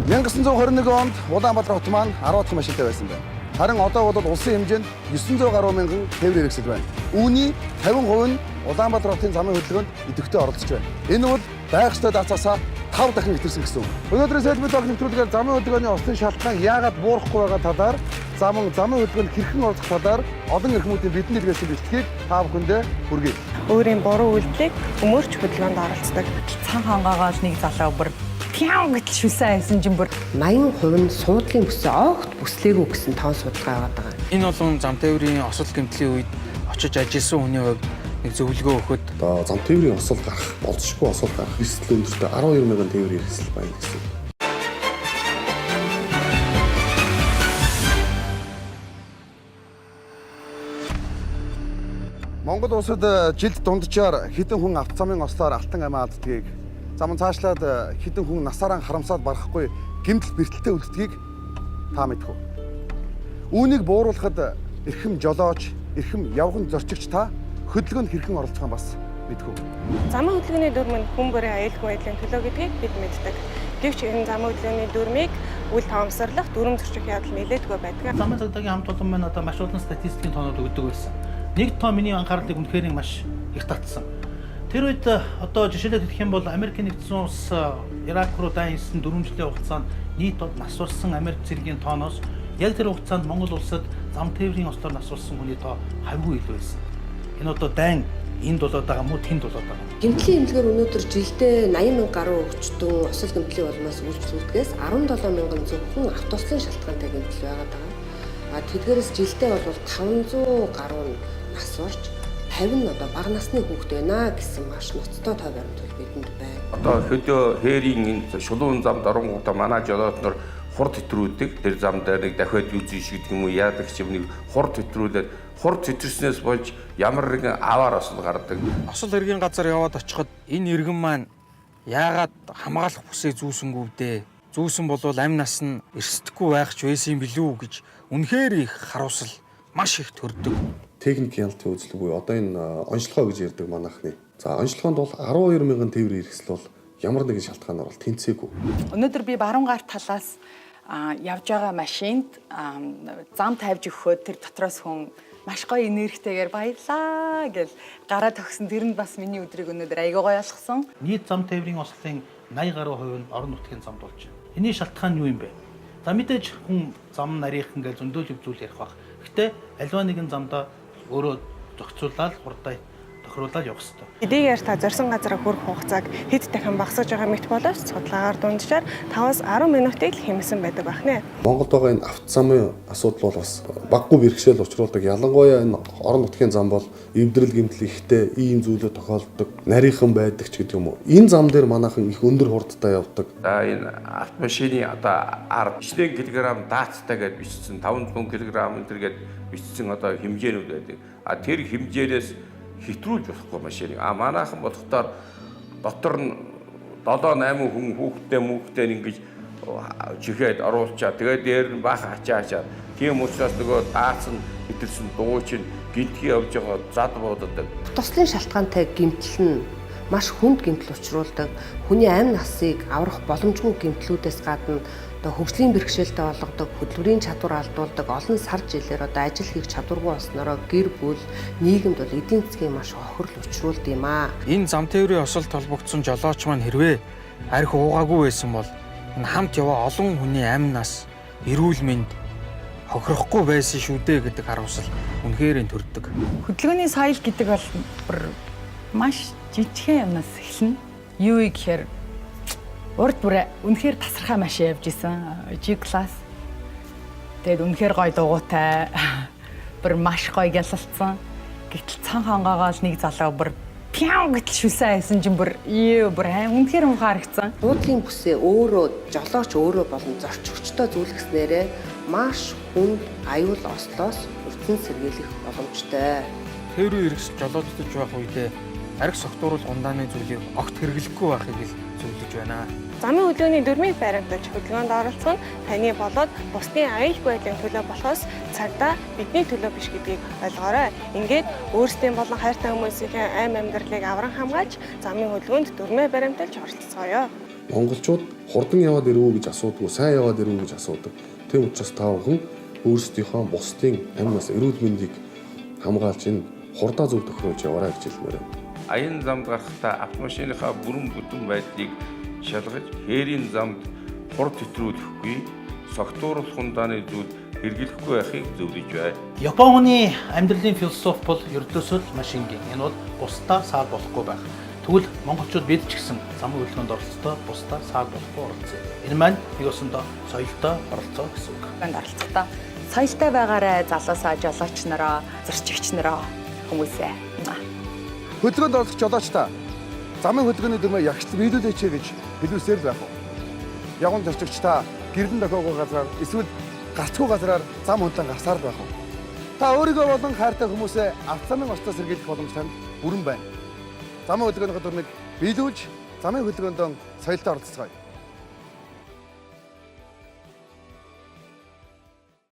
1921 онд Улаанбаатар хот маань 10 дахь машинтай байсан байна. Харин одоо бол улсын хэмжээнд 900 гаруй мянган тээврийн хэрэгсэл байна. Үүний 50% нь Улаанбаатар хотын замын хөдөлгөөнд идэвхтэй оролцож байна. Энэ бол байх ёстой даацаасаа 5 дахин ихэрсэн гэсэн үг. Өнөөдрийн Selfie Talk нэвтрүүлгээр замын хөдөлгөөний ослын шалтгаан яагаад буурахгүй байгаа талаар замын хөдөлгөөнд хэрхэн оролцох талаар олон эрхмүүдийн бидний илгээсэн бичлэгийг та бүхэндээ хүргэе. Өөрийн буруу үйлдэлийг өмөрч хөдөлгөөнд оролцдог. Цан хонгоогоол нэг залуу бүр пяу гэтэл шүлсэн айсан чинь бүр 80% нь суудлын бүсээ огт бүслээгүй гэсэн тоон судалгаа яваад байгаа. Энэ болон зам тээврийн осол гэмтлийн үед очиж ажилласан хүний хувьд нэг зөвлөгөө өгөхөд одоо зам тээврийн осол гарах, болзошгүй осол гарах эрсдэл өндөртэй 12 мянган тээврийн эрсдэл байна гэсэн. Монгол улсад жилд дунджаар хэдэн хүн автозамын ослоор алтан амиа алддгийг, зам цаашлаад хэдэн хүн насаараа харамсаад барахгүй гэмтэл бэртэлтэй үлддгийг та мэдэх үү? Үүнийг бууруулахад эрхэм жолооч, эрхэм явган зорчигч та хөдөлгөөнд хэрхэн оролцох нь бас мэдэх үү? Замын хөдөлгөөний дүрм нь хүн бүрийн аюулгүй байдлын төлөө гэдгийг бид мэддэг. Гэвч энэ замын хөдөлгөөний дүрмийг үл тоомсорлох, дүрм зөрчих явдал нэлээдгүй байдаг. Замын цагдаагийн хамт олон маань одоо маш олон статистикийн тоонууд өгдөг байсан. Нэг тоо миний анхаарлыг үнэхээр маш их татсан. Тэр үед одоо жишээлээд хэлэх юм бол Америк нэгдсэн улс Ирак руу дайнсан 4 жилийн хугацаанд нийт нас барсан Америк цэргийн тооноос яг тэр хугацаанд Монгол улсад зам тээврийн ослоор нас барсан хүний тоо хавьгүй илүү байсан. Энэ одоо дайн энд болоод байгаа мó тэнд болоод байгаа юм. Гэмтлийн эмнэлгээр өнөөдөр жилдээ 80 мянга гаруй өвчтөн осол гэмтлийн улмаас үйлчлүүлдгээс 17 мянган зөвхөн автослын шалтгаантай гэмтэл байгаад байгаа. А тэдгээрээс жилдээ бол 500 гаруй нь нас барч 50 нь одоо бага насны хүүхэд байна гэсэн маш ноцтой тоо баримт бол бидэнд байна. Одоо хөдөө хээрийн энэ шулуун замд оронгуудаа манай жолоотнор хурд хэтрүүлдэг. Тэр зам дээр нэг дахиад үзэн шиг гэдэг юм уу яадаг ч юм нэг хурд хэтрүүлээд хурд хэтрснээс болж ямар нэгэн аваар осол гардаг. Осол хэргийн газар яваад очиход энэ иргэн маань яагаад хамгаалах бүсээ зүүсэнгүү дээ? Зүүсэн болвол амь нас нь эрсдэхгүй байх ч байсан юм билүү гэж үнэхээр их харуулсал маш их төрдөг. Техник хяналтын үзлэг буюу одоо энэ онцлогоо гэж ярьдаг манайхны. За онцлогоонд бол 12 мянган тээврийн эрсдэл бол ямар нэгэн шалтгаанаар бол тэнцээгүй. Өнөөдөр би баруун гар талаас явж байгаа машинд зам тавьж өгөхөд тэр дотроос хүн маш гоё энергитэйгээр баярлаа гэл гараа төгсөн. Тэр нь бас миний өдрийг өнөөдөр айгүй гоё болгосон. Нийт зам тээврийн ослын 80 гаруй хувь нь орон нутгийн замд болж байна. Энийн шалтгаан нь юу юм бэ? За мэдээж хүн зам нарийнхан гэж зөндөөл зүйл ярих бах. Гэтэ аливаа нэгэн замдаа өөрөө зохицуулаад хурдаа тохируулаад явах хэрэгтэй. Хэдийгээр та зорьсон газар хүрэх хугацааг хэд дахин багасгаж байгаа мэт боловч судалгаагаар дунджаар 5-10 минутыг л хэмнэсэн байдаг байна. Монголд байгаа энэ автозамын асуудал бол бас баггүй бэрхшээл учруулдаг. Ялангуяа энэ орон нутгийн зам бол эвдрэл гэмтэл ихтэй ийм зүйлүүд тохиолддог. Нарийнхан байдаг ч гэдэг юм уу. Энэ зам дээр манайхан их өндөр хурдтай явдаг. За энэ автомашины одоо ард 9 кг даацтай гэдээ бичсэн 500 кг энэ төр гээд бичсэн одоо хэмжээнүүд байдаг. А тэр хэмжээнээс хэтрүүлж болохгүй машиныг. А манайхан болохоор дотор нь 7 8 хүн хүүхдтэй хүүхдтэй ингэж чихээд оруулчаа. Тэгээд дээр нь баахан ачаа ачаа. Тийм учраас нөгөө даацсан хэтэрсэн дуу чинь гинтгий явж байгаа зад бууддаг. Туслын шалтгаантай гэмтэл нь маш хүнд гэмтэл учруулдаг. Хүний амь насыг аврах боломжгүй гэмтлүүдээс гадна одоо хөгжлийн бэрхшээлтэй болгодог, хөдөлмөрийн чадвар алдуулдаг, олон сар жилээр одоо ажил хийх чадваргүй болсноороо гэр бүл, нийгэмд бол эдийн засгийн маш хохирол учруулд юм аа. Энэ зам тээврийн осолд холбогдсон жолооч маань хэрвээ архи уугаагүй байсан бол энэ хамт яваа олон хүний амь нас, эрүүл мэнд хохирохгүй байсан шүү дээ гэдэг харуулсал үнэхээр энэ төрдөг. Хөдөлгөөний соёл гэдэг бол бүр маш жижигхэн юмнаас эхэлнэ. Юу вэ гэхээр урд бүр үнэхээр тасархай машин явж исэн. G class. Тэгээд үнэхээр гоё дугуйтай. Бүр маш гоё гялалцсан. Гэтэл цан хонгоогоол нэг залуу бүр пяу гэтэл шүлсэн айсан чинь бүр юу бүр үнэхээр муухай харагдсан. Суудлын бүсээ өөрөө жолооч өөрөө болон зорчигчтой зүйлгэснээрээ маш хүнд аюул ослоос урьдчилан сэргийлэх боломжтой. Тээврийн хэрэгсэл жолоодож байх үедээ архи согтууруул гундааны зүйлийг огт хэрэглэхгүй байхыг л зөвлөж байна. Замын хөдөлгөөний дүрмийг баримталж хөдөлгөөнд оролцох нь таны болоод бусдын аюулгүй байдлын төлөө болохоос цагдаа бидний төлөө биш гэдгийг ойлгоорой. Ингээд өөрсдийн болон хайртай хүмүүсийн амь амьдралыг авран хамгаалж замын хөдөлгөөнд дүрмээ баримталж оролцоё. Монголчууд хурдан яваад ирвүү гэж асуудаггүй, сайн яваад ирвүү гэж асуудаг. Тийм учраас та бүхэн өөрсдийнхөө бусдын амь нас эрүүл мэндийг хамгаалж энэ хурдаа зөв тохируулж яваарай гэж хэлмээр байна. Аян замд гарахдаа автомашиныхаа бүрэн бүтэн байдлыг шалгаж, хээрийн замд хурд хэтрүүлэхгүй, согтууруулах хундааны зүйл хэрэглэхгүй байхыг зөвлөж бай. Японы амьдралын философи бол ердөөсөө л маш энгийн. Энэ бол бусдаа саар болохгүй байх. Тэгвэл монголчууд бид ч гэсэн замын хөдөлгөөнд оролцохдоо бусдаа саар болохгүй оролцъё. Энэ маань нэг ёсондоо соёлтой оролцоо гэсэн үг. Оролцохдоо соёлтой байгаарай залуусаа, жолооч нараа, зорчигч нараа хүмүүсээ. Хөдөлгөөнд оролцох жолооч та замын хөдөлгөөний дүрмээ ягшил биелүүлээч гэж хэлүүлсээр л байх уу? Явган зорчигч та гэрлэн дохиогүй газраар эсвэл гарцгүй газраар зам хөндлөн гарсаар л байх уу? Та өөрийгөө болон хайртай хүмүүсээ авто замын ослоос сэргийлэх боломж танд бүрэн байна. Замын хөдөлгөөнийхөө дүрмийг биелүүлж замын хөдөлгөөндөө соёлтой оролцоцгоё.